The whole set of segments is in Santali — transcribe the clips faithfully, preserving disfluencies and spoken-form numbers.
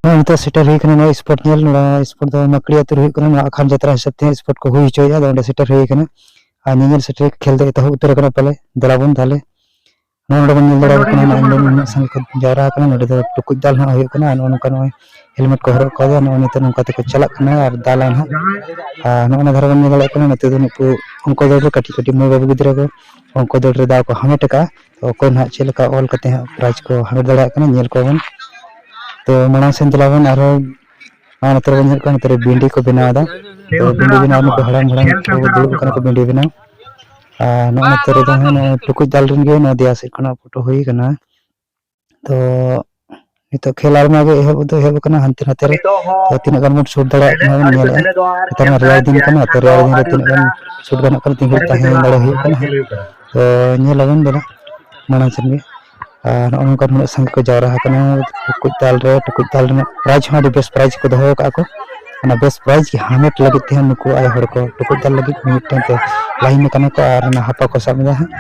ᱱᱤᱛᱚᱜ ᱥᱮᱴᱮᱨ ᱦᱩᱭ ᱠᱟᱱᱟ ᱱᱚᱣᱟ ᱥᱯᱳᱨᱴ ᱧᱮᱞ᱾ ᱱᱚᱣᱟ ᱥᱯᱳᱨᱴ ᱫᱚ ᱢᱟᱠᱲᱤ ᱟᱹᱛᱩ ᱨᱮ ᱦᱩᱭᱩᱜ ᱠᱟᱱᱟ᱾ ᱱᱚᱣᱟ ᱟᱠᱷᱟᱱ ᱡᱟᱛᱨᱟ ᱦᱤᱥᱟᱹᱵ ᱛᱮ ᱥᱯᱳᱨᱴ ᱠᱚ ᱦᱩᱭ ᱦᱚᱪᱚᱭᱮᱫᱼᱟ᱾ ᱟᱫᱚ ᱚᱸᱰᱮ ᱥᱮᱴᱮᱨ ᱦᱩᱭ ᱠᱟᱱᱟ ᱟᱨ ᱧᱮᱧᱮᱞ ᱥᱮᱴᱮᱨ ᱠᱷᱮᱞ ᱫᱚ ᱮᱛᱚᱦᱚᱵ ᱩᱛᱟᱹᱨ ᱟᱠᱟᱱᱟ ᱯᱟᱞᱮ᱾ ᱫᱮᱞᱟ ᱵᱚᱱ ᱛᱟᱦᱞᱮ᱾ ᱱᱚᱜᱼᱚ ᱱᱚᱰᱮ ᱵᱚᱱ ᱧᱮᱞ ᱫᱟᱲᱮᱭᱟᱠᱚ ᱠᱟᱱᱟ, ᱱᱚᱜᱼᱚᱭ ᱱᱚᱰᱮ ᱩᱱᱟᱹᱜ ᱥᱟᱸᱜᱮ ᱠᱚ ᱡᱟᱣᱨᱟ ᱟᱠᱟᱱᱟ᱾ ᱱᱚᱰᱮ ᱫᱚ ᱴᱩᱠᱩᱡ ᱫᱟᱞ ᱦᱟᱸᱜ ᱦᱩᱭᱩᱜ ᱠᱟᱱᱟ᱾ ᱟᱨ ᱱᱚᱜᱼᱚ ᱱᱚᱝᱠᱟ ᱱᱚᱜᱼᱚᱭ ᱦᱮᱞᱢᱮᱴ ᱠᱚ ᱦᱚᱨᱚᱜ ᱠᱟᱫᱟ᱾ ᱱᱚᱜᱼᱚᱭ ᱱᱤᱛᱚᱜ ᱱᱚᱝᱠᱟ ᱛᱮᱠᱚ ᱪᱟᱞᱟᱜ ᱠᱟᱱᱟ ᱟᱨ ᱫᱟᱞᱟ ᱱᱟᱦᱟᱜ᱾ ᱟᱨ ᱱᱚᱜᱼᱚ ᱱᱚᱣᱟ ᱫᱷᱟᱨᱮ ᱵᱚᱱ ᱧᱮᱞ ᱫᱟᱲᱮᱭᱟᱜ ᱠᱟᱱᱟ, ᱱᱚᱛᱮ ᱫᱚ ᱱᱩᱠᱩ ᱚᱝᱠᱚ ᱫᱟᱹᱲ ᱨᱮ ᱠᱟᱹᱴᱤᱡ ᱠᱟᱹᱴᱤᱡ ᱢᱟᱹᱭ ᱵᱟᱹᱵᱩ ᱜᱤᱫᱽᱨᱟᱹ ᱠᱚ ᱚᱝᱠᱚ ᱫᱟᱹᱲ ᱨᱮ ᱫᱟᱣ ᱠᱚ ᱦᱟᱢᱮᱴ ᱟᱠᱟᱫᱼᱟ᱾ ᱛᱚ ᱚᱠᱚᱭ ᱱᱟᱦᱟᱜ ᱪᱮᱫ ᱞᱮᱠᱟ ᱚᱞ ᱠᱟᱛᱮ ᱦᱟᱸᱜ ᱯᱨᱟᱭᱤᱡᱽ ᱠᱚ ᱦᱟᱢᱮᱴ ᱫᱟᱲᱮᱭᱟᱜ ᱠᱟᱱᱟ, ᱧᱮᱞ ᱠᱚᱣᱟ ᱵᱚᱱ᱾ ᱛᱚ ᱢᱟᱲᱟᱝ ᱥᱮᱱ ᱫᱮᱞᱟ ᱵᱚᱱ ᱟᱨᱦᱚᱸ ᱟᱨ ᱱᱚᱛᱮ ᱨᱮᱵᱚᱱ ᱧᱮᱞ ᱠᱚᱣᱟ, ᱱᱚᱛᱮ ᱨᱮ ᱵᱤᱱᱰᱤ ᱠᱚ ᱵᱮᱱᱟᱣ ᱮᱫᱟ᱾ ᱛᱚ ᱵᱤᱱᱰᱤ ᱵᱮᱱᱟᱣ ᱱᱩᱠᱩ ᱦᱟᱲᱟᱢ ᱦᱟᱲᱟᱢ ᱠᱚ ᱫᱩᱲᱩᱵ ᱟᱠᱟᱱᱟ ᱠᱚ ᱵᱤᱱᱰᱤ ᱵᱮᱱᱟᱣ᱾ ᱟᱨ ᱱᱚᱜᱼᱚ ᱱᱚᱛᱮ ᱨᱮᱫᱚ ᱦᱟᱸᱜ ᱱᱚᱜᱼᱚᱭ ᱴᱩᱠᱩᱡ ᱫᱟᱞ ᱨᱮᱱ ᱜᱮ ᱱᱚᱣᱟ ᱫᱮᱭᱟ ᱥᱮᱫ ᱠᱷᱚᱱᱟᱜ ᱯᱷᱳᱴᱳ ᱦᱩᱭ ᱠᱟᱱᱟ᱾ ᱛᱚ ᱱᱤᱛᱚᱜ ᱠᱷᱮᱞ ᱟᱨᱢᱟ ᱜᱮ ᱮᱦᱚᱵ ᱫᱚ ᱮᱦᱚᱵ ᱟᱠᱟᱱᱟ ᱦᱟᱱᱛᱮ ᱱᱟᱛᱮ ᱨᱮ᱾ ᱛᱚ ᱛᱤᱱᱟᱹᱜ ᱜᱟᱱ ᱵᱚᱱ ᱥᱩᱴ ᱫᱟᱲᱮᱭᱟᱜ ᱠᱟᱱᱟ ᱵᱚᱱ ᱧᱮᱞᱮᱫᱼᱟ᱾ ᱱᱮᱛᱟᱨ ᱢᱟ ᱨᱮᱭᱟᱲ ᱫᱤᱱ ᱠᱟᱱᱟ, ᱛᱚ ᱨᱮᱭᱟᱲ ᱫᱤᱱ ᱨᱮ ᱛᱤᱱᱟᱹᱜ ᱜᱟᱱ ᱥᱩᱴ ᱜᱟᱱᱚᱜ ᱠᱟᱱᱟ, ᱛᱤᱸᱜᱩ ᱛᱟᱦᱮᱸ ᱫᱟᱲᱮ ᱦᱩᱭᱩᱜ ᱠᱟᱱᱟ ᱦᱟᱸᱜ᱾ ᱛᱚ ᱧᱮᱞ ᱟᱵᱚᱱ ᱫᱮᱞᱟ ᱢᱟᱲᱟᱝ ᱥᱮᱱ ᱜᱮ᱾ ᱟᱨ ᱱᱚᱜᱼᱚ ᱱᱚᱝᱠᱟ ᱱᱩᱱᱟᱹᱜ ᱥᱟᱸᱜᱮ ᱠᱚ ᱡᱟᱣᱨᱟ ᱟᱠᱟᱱᱟ ᱴᱩᱠᱩᱡ ᱫᱟᱞ ᱨᱮ᱾ ᱴᱩᱠᱩᱡ ᱫᱟᱞ ᱨᱮᱱᱟᱜ ᱯᱨᱟᱭᱤᱡᱽ ᱦᱚᱸ ᱟᱹᱰᱤ ᱵᱮᱥ ᱯᱨᱟᱭᱤᱡᱽ ᱠᱚ ᱫᱚᱦᱚ ᱟᱠᱟᱫᱼᱟ ᱠᱚ᱾ ᱚᱱᱟ ᱵᱮᱥ ᱯᱨᱟᱭᱤᱡᱽ ᱜᱮ ᱦᱟᱢᱮᱴ ᱞᱟᱹᱜᱤᱫ ᱛᱮ ᱦᱟᱸᱜ ᱱᱩᱠᱩ ᱟᱭᱳ ᱦᱚᱲ ᱠᱚ ᱴᱩᱠᱩᱡ ᱫᱟᱞ ᱞᱟᱹᱜᱤᱫ ᱢᱤᱫᱴᱮᱱ ᱛᱮ ᱞᱟᱭᱤᱱ ᱟᱠᱟᱱᱟ ᱠᱚ ᱟᱨ ᱚᱱᱟ ᱦᱟᱯᱟ ᱠᱚ ᱥᱟᱵ ᱮᱫᱟ ᱦᱟᱸᱜ᱾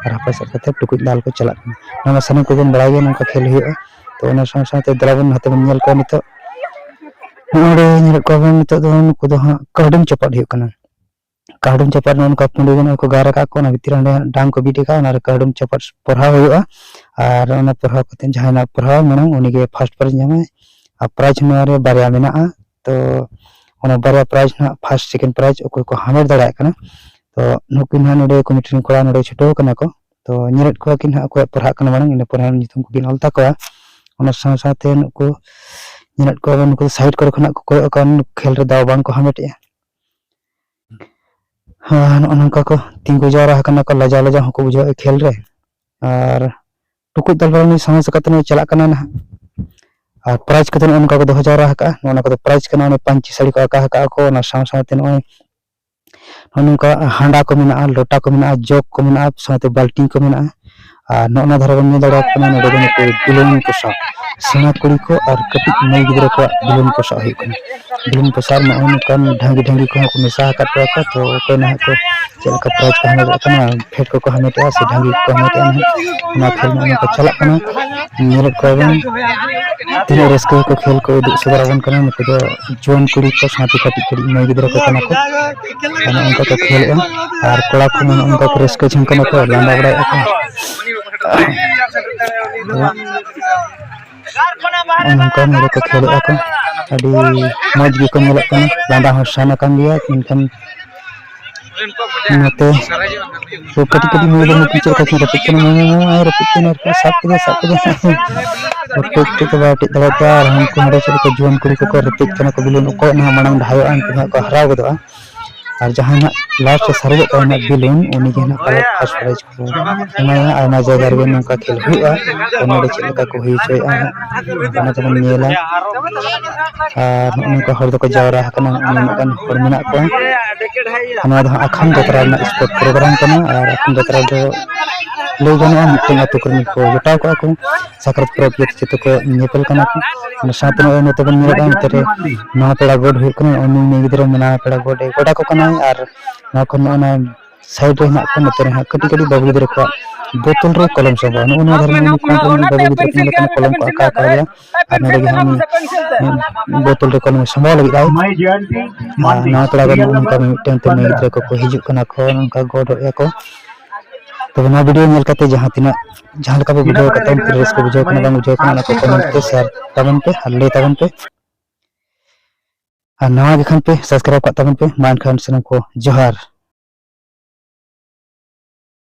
ᱟᱨ ᱦᱟᱯᱟ ᱥᱟᱵ ᱠᱟᱛᱮ ᱴᱩᱠᱩᱡ ᱫᱟᱞ ᱠᱚ ᱪᱟᱞᱟᱜ ᱠᱟᱱᱟ᱾ ᱱᱚᱣᱟ ᱢᱟ ᱥᱟᱱᱟᱢ ᱠᱚᱜᱮ ᱵᱚᱱ ᱵᱟᱲᱟᱭ ᱜᱮᱭᱟ, ᱱᱚᱝᱠᱟ ᱠᱷᱮᱞ ᱦᱩᱭᱩᱜᱼᱟ᱾ ᱛᱚ ᱚᱱᱟ ᱥᱟᱶ ᱥᱟᱶᱛᱮ ᱫᱮᱞᱟ ᱵᱚᱱ ᱱᱟᱛᱮ ᱵᱚᱱ ᱧᱮᱞ ᱠᱚᱣᱟ ᱱᱤᱛᱚᱜ᱾ ᱱᱚᱜᱼᱚᱭ ᱧᱮᱞᱮᱫ ᱠᱚᱣᱟ ᱵᱚᱱ ᱱᱤᱛᱚᱜ ᱫᱚ ᱱᱩᱠᱩ ᱫᱚ ᱦᱟᱸᱜ ᱠᱟᱹᱦᱰᱩᱢ ᱪᱟᱯᱟᱫ ᱦᱩᱭᱩᱜ ᱠᱟᱱᱟ᱾ ᱠᱟᱹᱦᱰᱩᱢ ᱪᱟᱯᱟᱫ ᱱᱚᱜᱼᱚ ᱱᱚᱝᱠᱟ ᱯᱩᱸᱰᱤ ᱜᱮ ᱱᱚᱜᱼᱚᱭ ᱠᱚ ᱜᱟᱨ ᱟᱠᱟᱫ ᱠᱚ, ᱚᱱᱟ ᱵᱷᱤᱛᱤᱨ ᱨᱮ ᱚᱸᱰᱮ ᱦᱟᱸᱜ ᱰᱟᱝ ᱠᱚ ᱵᱤᱫ ᱟᱠᱟᱫᱼᱟ, ᱚᱱᱟ ᱨᱮ ᱠᱟᱹᱦᱰᱩᱢ ᱪᱟᱯᱟᱫ ᱯᱚᱨᱦᱟᱣ ᱦᱩᱭᱩᱜᱼᱟ᱾ ᱟᱨ ᱚᱱᱟ ᱯᱚᱨᱦᱟᱣ ᱠᱟᱛᱮ ᱡᱟᱦᱟᱸᱭ ᱱᱟᱜ ᱯᱚᱨᱦᱟᱣ ᱢᱟᱲᱟᱝ ᱩᱱᱤ ᱜᱮ ᱯᱷᱟᱥᱴ ᱯᱨᱟᱭᱤᱡᱽ ᱧᱟᱢᱟᱭ᱾ ᱟᱨ ᱯᱨᱟᱭᱤᱡᱽ ᱱᱚᱣᱟ ᱨᱮ ᱵᱟᱨᱭᱟ ᱢᱮᱱᱟᱜᱼᱟ᱾ ᱛᱚ ᱚᱱᱟ ᱵᱟᱨᱭᱟ ᱯᱨᱟᱭᱤᱡᱽ ᱱᱟᱜ ᱯᱷᱟᱥᱴ ᱥᱮᱠᱮᱱᱰ ᱯᱨᱟᱭᱤᱡᱽ ᱚᱠᱚᱭ ᱠᱚ ᱦᱟᱢᱮᱴ ᱫᱟᱲᱮᱭᱟᱜ ᱠᱟᱱᱟ᱾ ᱛᱚ ᱱᱩᱠᱤᱱ ᱦᱟᱸᱜ ᱱᱚᱰᱮ ᱠᱚᱢᱤᱴᱤ ᱨᱮᱱ ᱠᱚᱲᱟ ᱱᱚᱰᱮ ᱪᱷᱩᱴᱟᱹᱣ ᱠᱟᱱᱟ ᱠᱚ᱾ ᱛᱚ ᱧᱮᱞᱮᱫ ᱠᱚᱣᱟ ᱠᱤᱱ ᱦᱟᱸᱜ ᱚᱠᱚᱭᱟᱜ ᱯᱚᱨᱦᱟᱜ ᱠᱟᱱᱟ ᱢᱟᱲᱟᱝ, ᱤᱱᱟᱹ ᱯᱚᱨᱮ ᱦᱟᱸᱜ ᱧᱩᱛᱩᱢ ᱠᱚᱠᱤᱱ ᱚᱞ ᱛᱟᱠᱚᱣᱟ᱾ ᱚᱱᱟ ᱥᱟᱶ ᱥᱟᱶᱛᱮ ᱱᱩᱠᱩ ᱧᱮᱞᱮᱫ ᱠᱚᱣᱟ ᱵᱚᱱ, ᱱᱩᱠᱩ ᱥᱟᱭᱤᱰ ᱠᱚᱨᱮ ᱠᱷᱚᱱᱟᱜ ᱠᱚ ᱠᱚᱭᱚᱜ ᱟᱠᱟᱱ, ᱠᱷᱮᱞ ᱨᱮ ᱫᱟᱣ ᱵᱟᱝ ᱠᱚ ᱦᱟᱢᱮᱴᱮᱜᱼᱟ᱾ ᱦᱮᱸ, ᱱᱚᱜᱼᱚ ᱱᱚᱝᱠᱟ ᱠᱚ ᱛᱤᱸᱜᱩ ᱡᱟᱣᱨᱟ ᱟᱠᱟᱱᱟ ᱠᱚ, ᱞᱟᱡᱟᱣ ᱞᱟᱡᱟᱣ ᱦᱚᱸᱠᱚ ᱵᱩᱡᱷᱟᱹᱣᱮᱫᱼᱟ ᱠᱷᱮᱞ ᱨᱮ᱾ ᱟᱨ ᱴᱩᱠᱩᱡ ᱫᱟᱞ ᱵᱟᱲᱟ ᱱᱩᱭ ᱥᱟᱦᱚᱥ ᱠᱟᱛᱮ ᱱᱩᱭ ᱪᱟᱞᱟᱜ ᱠᱟᱱᱟ ᱱᱟᱦᱟᱜ᱾ ᱟᱨ ᱯᱨᱟᱭᱤᱡᱽ ᱠᱚᱫᱚ ᱱᱚᱜᱼᱚ ᱱᱚᱝᱠᱟ ᱠᱚ ᱫᱚᱦᱚ ᱡᱟᱣᱨᱟ ᱟᱠᱟᱫᱼᱟ᱾ ᱱᱚᱜᱼᱚ ᱱᱚᱣᱟ ᱠᱚᱫᱚ ᱯᱨᱟᱭᱤᱡᱽ ᱠᱟᱱᱟ, ᱚᱱᱮ ᱯᱟᱹᱧᱪᱤ ᱥᱟᱹᱲᱤ ᱠᱚ ᱟᱠᱟ ᱟᱠᱟᱫᱼᱟ ᱠᱚ, ᱚᱱᱟ ᱥᱟᱶ ᱥᱟᱶᱛᱮ ᱱᱚᱜᱼᱚᱭ ᱱᱚᱜᱼᱚ ᱱᱚᱝᱠᱟ ᱦᱟᱸᱰᱟ ᱠᱚ ᱢᱮᱱᱟᱜᱼᱟ, ᱞᱚᱴᱟ ᱠᱚ ᱢᱮᱱᱟᱜᱼᱟ, ᱡᱚᱜᱽ ᱠᱚ ᱢᱮᱱᱟᱜᱼᱟ, ᱥᱟᱶᱛᱮ ᱵᱟᱹᱞᱴᱤᱱ ᱠᱚ ᱢᱮᱱᱟᱜᱼᱟ᱾ ᱟᱨ ᱱᱚᱜᱼᱚ ᱱᱚᱣᱟ ᱫᱷᱟᱨᱮ ᱵᱚᱱ ᱧᱮᱞ ᱫᱟᱲᱮᱭᱟᱜ ᱠᱟᱱᱟ, ᱱᱚᱰᱮ ᱫᱚ ᱱᱩᱠᱩ ᱵᱮᱞᱩᱱ ᱯᱚᱥᱟᱜ, ᱥᱮᱬᱟ ᱠᱩᱲᱤ ᱠᱚ ᱟᱨ ᱠᱟᱹᱴᱤᱡ ᱢᱟᱹᱭ ᱜᱤᱫᱽᱨᱟᱹ ᱠᱚᱣᱟᱜ ᱵᱮᱞᱩᱱ ᱯᱚᱥᱟᱜ ᱦᱩᱭᱩᱜ ᱠᱟᱱᱟ᱾ ᱵᱮᱞᱩᱱ ᱯᱚᱥᱟᱜ ᱱᱚᱜᱼᱚ ᱱᱚᱝᱠᱟᱱ ᱰᱷᱟᱝᱜᱤ ᱰᱷᱟᱝᱜᱤ ᱠᱚᱦᱚᱸ ᱠᱚ ᱢᱮᱥᱟ ᱟᱠᱟᱫ ᱠᱚᱣᱟ ᱠᱚ᱾ ᱛᱚ ᱚᱠᱚᱭ ᱱᱟᱦᱟᱜ ᱠᱚ ᱪᱮᱫ ᱞᱮᱠᱟ ᱯᱨᱟᱭᱤᱡᱽ ᱠᱚ ᱦᱟᱢᱮᱴ ᱫᱟᱲᱮᱭᱟᱜ ᱠᱟᱱᱟ, ᱯᱷᱮᱰ ᱠᱚᱠᱚ ᱦᱟᱢᱮᱴᱮᱜᱼᱟ ᱥᱮ ᱰᱷᱟᱝᱜᱤ ᱠᱚᱠᱚ ᱦᱟᱢᱮᱴᱮᱜᱼᱟ ᱱᱟᱦᱟᱜ, ᱚᱱᱟ ᱠᱷᱮᱞ ᱱᱚᱜᱼᱚ ᱱᱚᱝᱠᱟ ᱪᱟᱞᱟᱜ ᱠᱟᱱᱟ᱾ ᱧᱮᱞᱮᱫ ᱠᱚᱣᱟ ᱵᱚᱱ ᱛᱤᱱᱟᱹᱜ ᱨᱟᱹᱥᱠᱟᱹ ᱜᱮᱠᱚ ᱠᱷᱮᱞ ᱠᱚ ᱩᱫᱩᱜ ᱥᱚᱫᱚᱨ ᱟᱵᱚᱱ ᱠᱟᱱᱟ᱾ ᱱᱩᱠᱩ ᱫᱚ ᱡᱩᱣᱟᱹᱱ ᱠᱩᱲᱤ ᱠᱚ ᱥᱟᱶᱛᱮ ᱠᱟᱹᱴᱤᱡ ᱠᱟᱹᱴᱤᱡ ᱢᱟᱹᱭ ᱜᱤᱫᱽᱨᱟᱹ ᱠᱚ ᱠᱟᱱᱟ ᱠᱚ᱾ ᱟᱨ ᱱᱚᱜᱼᱚ ᱱᱚᱝᱠᱟ ᱠᱚ ᱠᱷᱮᱞᱮᱜᱼᱟ᱾ ᱟᱨ ᱠᱚᱲᱟ ᱠᱚᱦᱚᱸ ᱱᱚᱜᱼᱚ ᱱᱚᱝᱠᱟ ᱠᱚ ᱨᱟᱹᱥᱠᱟᱹ ᱡᱚᱝ ᱠᱟᱱᱟ ᱠᱚ, ᱞᱟᱸᱫᱟ ᱵᱟᱲᱟᱭᱮᱫᱼᱟ ᱠᱚ᱾ ᱱᱚᱜᱼᱚ ᱱᱚᱝᱠᱟ ᱱᱚᱰᱮ ᱠᱚ ᱠᱷᱮᱞᱮᱜᱼᱟ ᱠᱚ, ᱟᱹᱰᱤ ᱢᱚᱡᱽ ᱜᱮᱠᱚ ᱧᱮᱞᱚᱜ ᱠᱟᱱᱟ᱾ ᱞᱟᱸᱫᱟ ᱦᱚᱸ ᱥᱟᱱ ᱟᱠᱟᱱ ᱜᱮᱭᱟ, ᱢᱮᱱᱠᱷᱟᱱ ᱱᱚᱛᱮ ᱠᱟᱹᱴᱤᱡ ᱠᱟᱹᱴᱤᱡ ᱢᱟᱹᱭ ᱫᱚ ᱱᱩᱠᱤᱱ ᱪᱮᱫ ᱞᱮᱠᱟ ᱠᱤᱱ ᱨᱟᱹᱯᱩᱫ ᱠᱟᱱᱟ, ᱢᱟᱹᱭ, ᱢᱟᱹᱭ, ᱢᱟᱹᱭ, ᱨᱟᱹᱯᱩᱫ ᱠᱟᱱᱟ, ᱨᱟᱹᱯᱩᱫ, ᱥᱟᱵ ᱠᱮᱫᱮᱭᱟ, ᱥᱟᱵ ᱠᱮᱫᱮᱭᱟ᱾ ᱨᱟᱹᱯᱩᱫ ᱛᱮᱫᱚ ᱵᱟᱭ ᱨᱟᱹᱯᱩᱫ ᱫᱟᱲᱮᱭᱟᱫᱟ᱾ ᱟᱨ ᱦᱟᱱᱠᱩ ᱦᱟᱸᱰᱮ ᱪᱮᱫ ᱞᱮᱠᱟ ᱡᱩᱣᱟᱹᱱ ᱠᱩᱲᱤ ᱠᱚᱠᱚ ᱨᱮᱯᱮᱡ ᱠᱟᱱᱟ ᱠᱚ, ᱵᱤᱞᱚᱱ ᱚᱠᱚᱭ ᱱᱟᱦᱟᱜ ᱢᱟᱲᱟᱝ ᱰᱷᱟᱭᱚᱜᱼᱟ, ᱩᱱᱠᱩ ᱱᱟᱦᱟᱜ ᱠᱚ ᱦᱟᱨᱟᱣ ᱜᱚᱫᱚᱜᱼᱟ᱾ ᱟᱨ ᱡᱟᱦᱟᱸᱭ ᱱᱟᱦᱟᱜ ᱞᱟᱥᱴ ᱨᱮ ᱥᱟᱨᱮᱡᱚᱜ ᱛᱟᱭᱟ ᱱᱟᱦᱟᱜ ᱵᱤᱞᱚᱱ, ᱩᱱᱤ ᱜᱮ ᱱᱟᱦᱟᱜ ᱯᱟᱞᱮ ᱯᱷᱟᱥᱴ ᱯᱨᱟᱭᱤᱡᱽ ᱠᱚ ᱮᱢᱟᱭᱟ᱾ ᱟᱭᱢᱟ ᱡᱟᱭᱜᱟ ᱨᱮᱜᱮ ᱱᱚᱝᱠᱟ ᱠᱷᱮᱞ ᱦᱩᱭᱩᱜᱼᱟ᱾ ᱛᱚ ᱱᱚᱰᱮ ᱪᱮᱫ ᱞᱮᱠᱟ ᱠᱚ ᱦᱩᱭ ᱦᱚᱪᱚᱭᱮᱫᱼᱟ ᱱᱟᱦᱟᱜ, ᱚᱱᱟ ᱫᱚᱵᱚᱱ ᱧᱮᱞᱟ᱾ ᱟᱨ ᱱᱚᱜᱼᱚ ᱱᱚᱝᱠᱟ ᱦᱚᱲ ᱫᱚᱠᱚ ᱡᱟᱣᱨᱟ ᱟᱠᱟᱱᱟ, ᱩᱱᱟᱹᱜ ᱜᱟᱱ ᱦᱚᱲ ᱢᱮᱱᱟᱜ ᱠᱚᱣᱟ᱾ ᱟᱨ ᱱᱚᱣᱟ ᱫᱚ ᱦᱟᱸᱜ ᱟᱠᱷᱟᱱ ᱡᱟᱛᱨᱟ ᱨᱮᱱᱟᱜ ᱥᱯᱳᱨᱴ ᱯᱨᱳᱜᱨᱟᱢ ᱠᱟᱱᱟ᱾ ᱟᱨ ᱟᱠᱷᱟᱱ ᱡᱟᱛᱨᱟ ᱫᱚ ᱞᱟᱹᱭ ᱜᱟᱱᱚᱜᱼᱟ, ᱢᱤᱫᱴᱮᱱ ᱟᱹᱛᱩ ᱠᱚᱨᱮᱱ ᱠᱚ ᱡᱚᱴᱟᱣ ᱠᱚᱜᱼᱟ ᱠᱚ, ᱥᱟᱠᱨᱟᱛ ᱯᱚᱨᱚᱵᱽ ᱤᱭᱟᱹᱛᱮ ᱡᱚᱛᱚ ᱠᱚ ᱧᱮᱯᱮᱞ ᱠᱟᱱᱟ ᱠᱚ᱾ ᱚᱱᱟ ᱥᱟᱶᱛᱮ ᱱᱚᱜᱼᱚᱭ ᱱᱚᱛᱮ ᱵᱚᱱ ᱧᱮᱞᱮᱫᱼᱟ, ᱱᱚᱛᱮ ᱨᱮ ᱱᱟᱣᱟ ᱯᱮᱲᱟ ᱜᱚᱰ ᱦᱩᱭᱩᱜ ᱠᱟᱱᱟ᱾ ᱩᱱᱤ ᱢᱟᱹᱭ ᱜᱤᱫᱽᱨᱟᱹ ᱱᱟᱣᱟ ᱯᱮᱲᱟ ᱜᱚᱰ ᱮ ᱜᱚᱰ ᱟᱠᱚ ᱠᱟᱱᱟᱭ᱾ ᱟᱨ ᱱᱚᱣᱟ ᱠᱷᱚᱱ ᱱᱚᱜᱼᱚ ᱱᱟ ᱥᱟᱭᱤᱰ ᱨᱮ ᱦᱮᱱᱟᱜ ᱠᱚᱣᱟ, ᱱᱚᱛᱮ ᱨᱮ ᱦᱟᱸᱜ ᱠᱟᱹᱴᱤᱡ ᱠᱟᱹᱴᱤᱡ ᱵᱟᱹᱵᱩ ᱜᱤᱫᱽᱨᱟᱹ ᱠᱚᱣᱟᱜ ᱵᱳᱛᱚᱞ ᱨᱮ ᱠᱚᱞᱚᱢ ᱥᱟᱢᱵᱟᱣ᱾ ᱱᱚᱜᱼᱚ ᱱᱚᱣᱟ ᱫᱷᱟᱨᱮ ᱱᱚᱜᱼᱚ ᱱᱩᱠᱩ ᱠᱚᱨᱮᱱ ᱵᱟᱹᱵᱩ ᱜᱤᱫᱽᱨᱟᱹ ᱠᱚ ᱧᱮᱞ ᱠᱟᱱᱟ, ᱠᱚᱞᱚᱢ ᱠᱚ ᱟᱸᱠᱟᱣ ᱠᱟᱣ ᱜᱮᱭᱟ᱾ ᱟᱨ ᱱᱚᱰᱮ ᱜᱮ ᱦᱟᱸᱜ ᱩᱱᱤ ᱵᱳᱛᱚᱞ ᱨᱮ ᱠᱚᱞᱚᱢ ᱥᱟᱢᱵᱟᱣ ᱞᱟᱹᱜᱤᱫ ᱟᱭ᱾ ᱟᱨ ᱱᱟᱣᱟ ᱯᱮᱲᱟ ᱜᱚᱰ ᱱᱚᱜᱼᱚ ᱱᱚᱝᱠᱟ ᱢᱤᱫᱴᱮᱱ ᱛᱮ ᱢᱟᱹᱭ ᱜᱤᱫᱽᱨᱟᱹ ᱠᱚᱠᱚ ᱦᱤᱡᱩᱜ ᱠᱟᱱᱟ ᱠᱚ, ᱱᱚᱝᱠᱟ ᱜᱚᱰ ᱮᱫ ᱠᱚ᱾ ᱛᱚᱵᱮ ᱱᱚᱣᱟ ᱵᱷᱤᱰᱤᱭᱳ ᱧᱮᱞ ᱠᱟᱛᱮ ᱡᱟᱦᱟᱸ ᱛᱤᱱᱟᱹᱜ, ᱡᱟᱦᱟᱸ ᱞᱮᱠᱟ ᱯᱮ ᱵᱩᱡᱷᱟᱹᱣ ᱠᱟᱫ ᱛᱟᱵᱚᱱ, ᱛᱤᱱᱟᱹᱜ ᱨᱟᱹᱥᱠᱟᱹ ᱵᱩᱡᱷᱟᱹᱣ ᱠᱟᱱᱟ ᱵᱟᱝ ᱵᱩᱡᱷᱟᱹᱣ ᱠᱟᱱᱟ, ᱚᱱᱟ ᱠᱚ ᱠᱚᱢᱮᱱᱴ ᱛᱮ ᱥᱮᱭᱟᱨ ᱛᱟᱵᱚᱱ ᱯᱮ ᱟᱨ ᱞᱟᱹᱭ ᱛᱟᱵᱚᱱ ᱯᱮ᱾ ᱟᱨ ᱱᱟᱣᱟ ᱜᱮ ᱠᱷᱟᱱ ᱯᱮ ᱥᱟᱵᱥᱠᱨᱟᱭᱤᱵ ᱠᱟᱜ ᱛᱟᱵᱚᱱ ᱯᱮ᱾ ᱢᱟ ᱮᱱᱠᱷᱟᱱ ᱥᱟᱱᱟᱢ ᱠᱚ ᱡᱚᱦᱟᱨ᱾